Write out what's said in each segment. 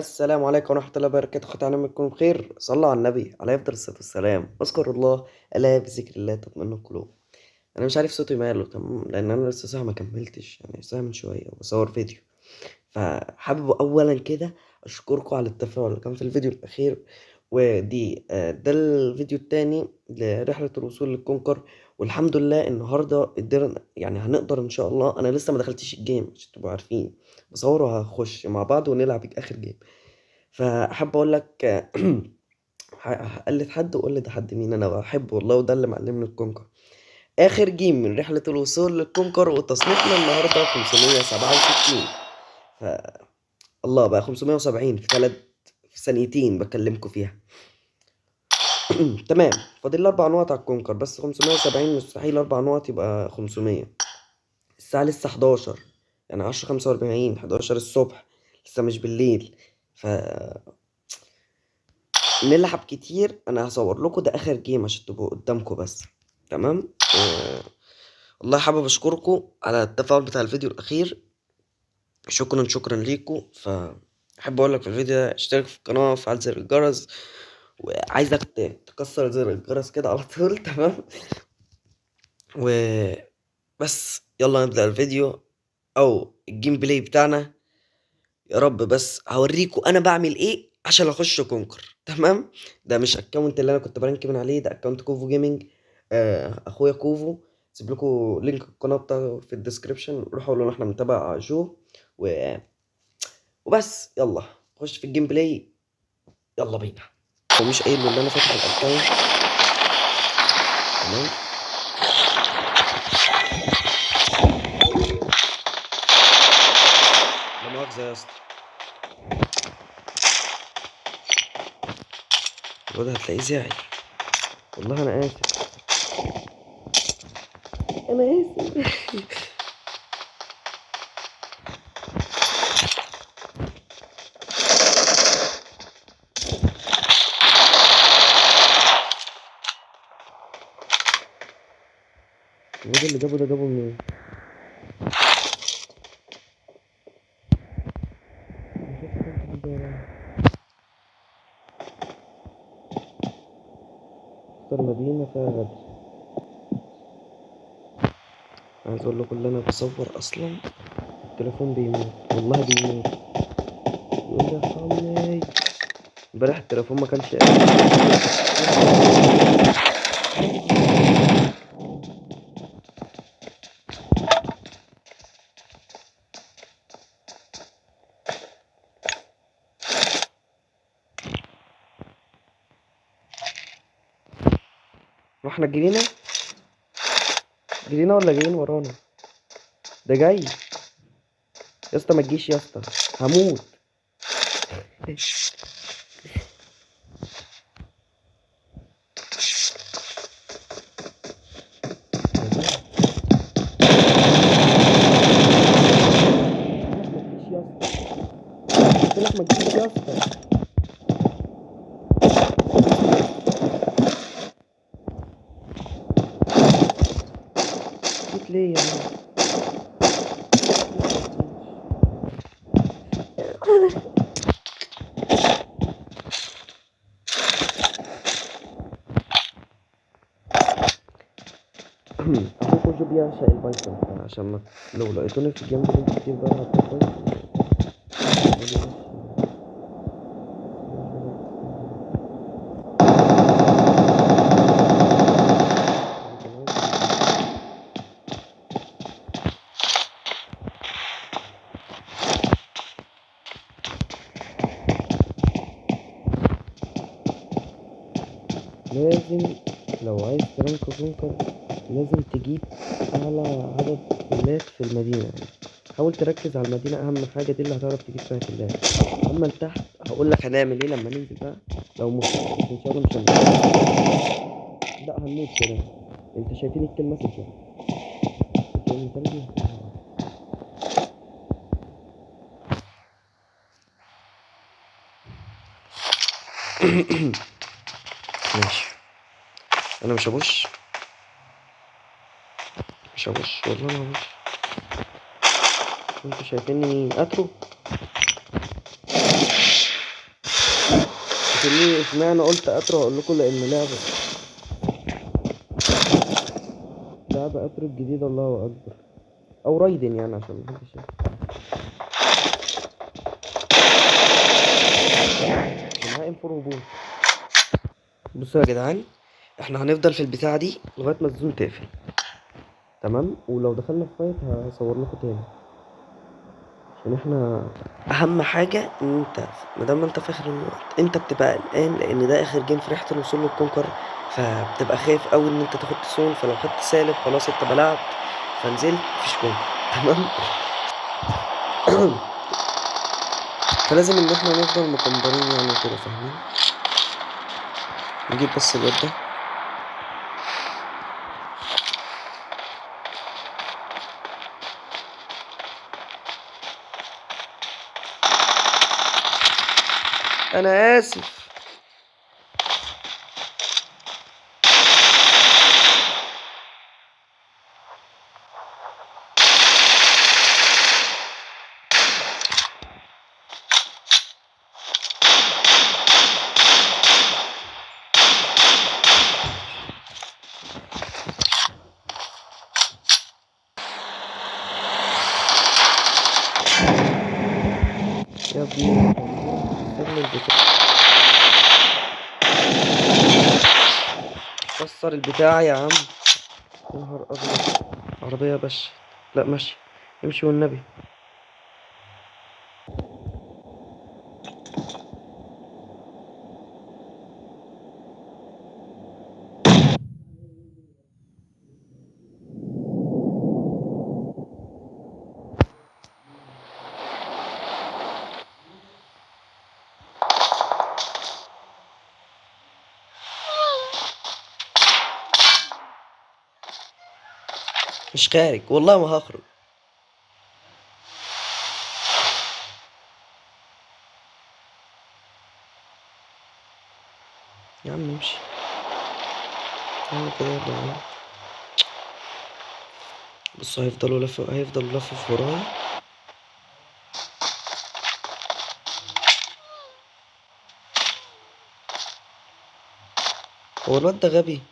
السلام عليكم ورحمة الله وبركاته. اخواتي عاملين تكونوا بخير. صلوا على النبي عليه افضل الصلاة والسلام. اذكروا الله الا بذكر الله تطمئن القلوب. انا مش عارف صوتي ماله، تمام، لان انا لسه صاحي ما كملتش، يعني صاحي من شوية وبصور فيديو. فحابب اولا كده اشكركم على التفاعل اللي كان في الفيديو الاخير، ودي ده الفيديو التاني لرحلة الوصول لل Conqueror. والحمد لله النهارده قدرنا، يعني هنقدر ان شاء الله. انا لسه ما دخلتش ال game عشان تبقوا عارفين، بصور وهخش مع بعض ونلعب اخر game. فاحب اقول لك قلد حد وقول لي ده حد مين، انا بحبه والله، وده اللي معلمني ال Conqueror. اخر game من رحله الوصول لل Conqueror، وتصنيفنا النهارده 567. ف الله بقى 570 في 3 في ثانيتين بكلمكم فيها. تمام، فاضل لي 4 نقط على ال Conqueror، بس 570 مستحيل 4 نقط يبقى 500. الساعة لسه 11، يعني 10:45، 11 الصبح، لسه مش بالليل. ف نلعب كتير. انا هصور لكم ده اخر game عشان تبقوا قدامكم بس، تمام. والله حابب اشكركم على التفاعل بتاع الفيديو الاخير، شكرا شكرا ليكم. ف احب اقول لك في الفيديو ده اشترك في القناة وفعل زر الجرس، وعايزك تكسر زر الجرس كده على طول، تمام. وبس يلا نبدا الفيديو او ال gameplay بتاعنا. يا رب بس هوريكم انا بعمل ايه عشان اخش Conqueror، تمام. ده مش account اللي انا كنت ب rank من عليه، ده account كوفو Gaming، اخويا كوفو. سيب لكم link القناة بتاعه في ال description، روحوا قولوا له احنا بنتابع جو وبس. يلا خش في ال gameplay، يلا بينا. هو مش قايل له ان انا فاتح ال account، تمام. لا مؤاخذة يا اسطى، الواد هتلاقيه زعل. والله انا اسف، انا اسف. الواد اللي جابه ده جابه منين؟ اكتر مدينة فيها غدر. عايز اقول لكم اللي انا بصور اصلا التليفون بيموت، والله بيموت. يقول لي ارحمني، امبارح التليفون ما كانش قادر. واحنا جرينا جرينا ولا جايين ورانا؟ ده جاي يا اسطى، ما تجيش يا اسطى، هموت. قلت لك ما تجيش يا اسطى. جيت ليه يا عم؟ اخوكم جو بيعشق ال Bizon، عشان ما لو لقيتوني في ال game ده كتير بلعب بال Bizon. لازم لو عايز ت rank Conqueror لازم تجيب أعلى عدد kill ات في المدينة، يعني حاول تركز على المدينة، أهم حاجة دي اللي هتعرف تجيب فيها kill ات. أما لتحت هقول لك هنعمل إيه لما ننزل بقى، لو مت إن شاء الله مش هنموت، لا هنموت كده. أنت شايفين ال kill message يعني، ال kill message. ماشي، انا مش هبش، مش هبش والله ما هبش. انتوا شايفيني مين؟ اترو. بس ليه اشمعنى قلت اترو؟ هقول لكم، لان لعبة اترو الجديدة، الله اكبر، او رايدن يعني عشان محدش معاه M4 وبوت. بصوا يا جدعان، احنا هنفضل في البتاعة دي لغاية ما ال zone تقفل، تمام؟ ولو دخلنا في fight هصور لكم تاني، عشان احنا اهم حاجة ان انت ما دام انت في اخر الوقت انت بتبقى قلقان، لان ده اخر game في ريحة الوصول لل conquer، فبتبقى خايف قوي ان انت تاخد zone، فلو خدت سالب خلاص انت بلعت، فنزلت مفيش conquer، تمام؟ فلازم ان احنا نفضل مكمبرين يعني كده، فاهمين؟ نجيب بس الواد ده. انا اسف. يا ابني كسر البتاع يا عم، يا نهار ابيض. عربية بس، لا ماشي، امشي والنبي. مش خارج والله، ما هخرج. يا عم امشي يا عم كده، يلا يا عم. بصوا هيفضلوا لف ورايا. هو الواد ده غبي.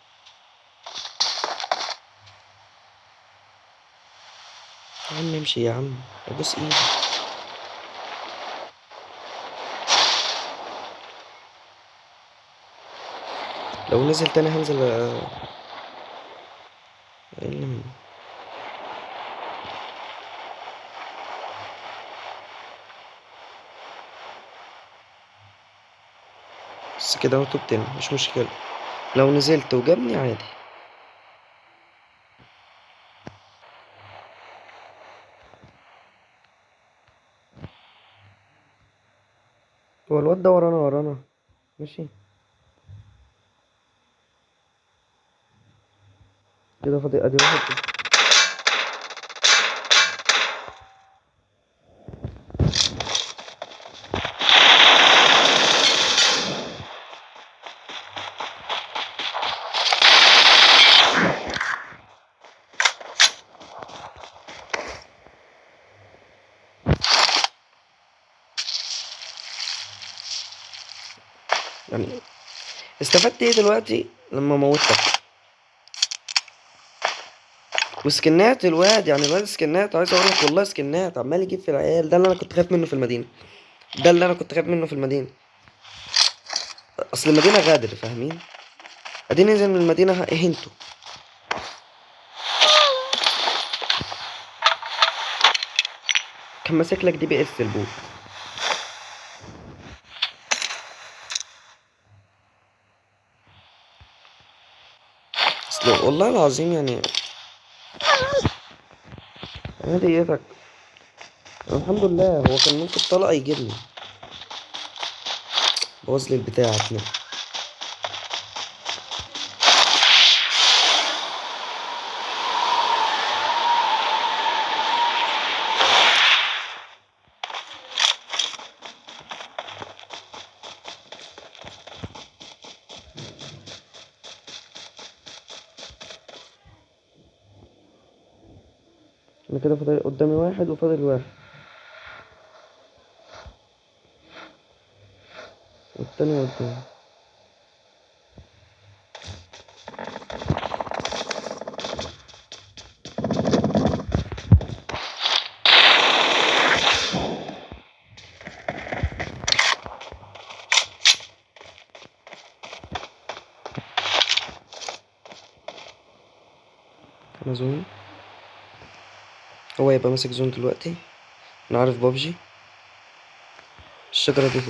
يا عم امشي يا عم، ابوس ايدي. لو نزل تاني هنزل اقل منه. بس كده اهو توب 10، مش مشكلة. لو نزلت وجابني عادي. هو الواد ده ورانا ورانا، ماشي كده. فاضي ادي واحد. يعني استفدت ايه دلوقتي لما موتك وسكنات الواد؟ يعني الواد سكنات، عايز اقول لك والله سكنات عمال يجيب في العيال. ده اللي انا كنت خايف منه في المدينة، ده اللي انا كنت خايف منه في المدينة. اصل المدينة غادر، فاهمين؟ ادي ننزل من المدينة اهنتوا. كان ماسك لك DBS ال bot. اصل والله العظيم يعني انا دقيقتك الحمد لله. هو كان ممكن طلقه يجيبني، بوظ لي البتاع اتنين. انا كده فاضل قدامي واحد وفاضل واحد. والتاني قدام. انا zone، هو يبقى ماسك zone دلوقتي. انا عارف بابجي. الشجرة دي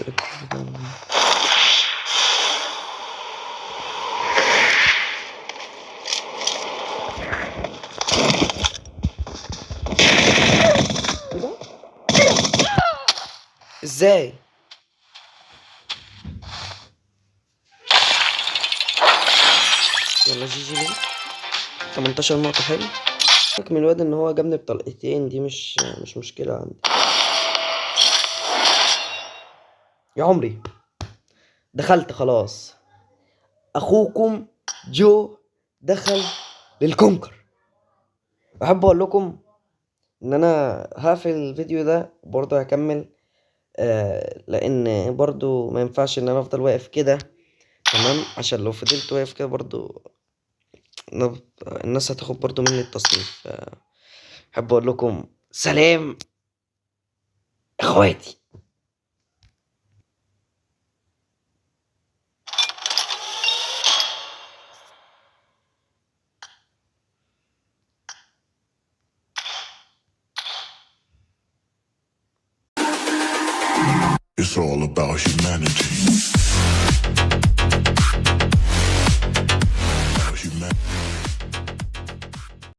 ازاي؟ يلا GG ليه 18 نقطة. حلو من الواد ان هو جابني بطلقتين، دي مش مشكلة عندي يا عمري. دخلت خلاص، اخوكم جو دخل لل Conqueror. احب اقول لكم ان انا هقفل الفيديو ده وبرضه هكمل، لان برضه ما ينفعش ان انا افضل واقف كده، تمام؟ عشان لو فضلت واقف كده برضه الناس هتاخد برضه مني التصنيف. احب اقول لكم سلام اخواتي. It's all about humanity.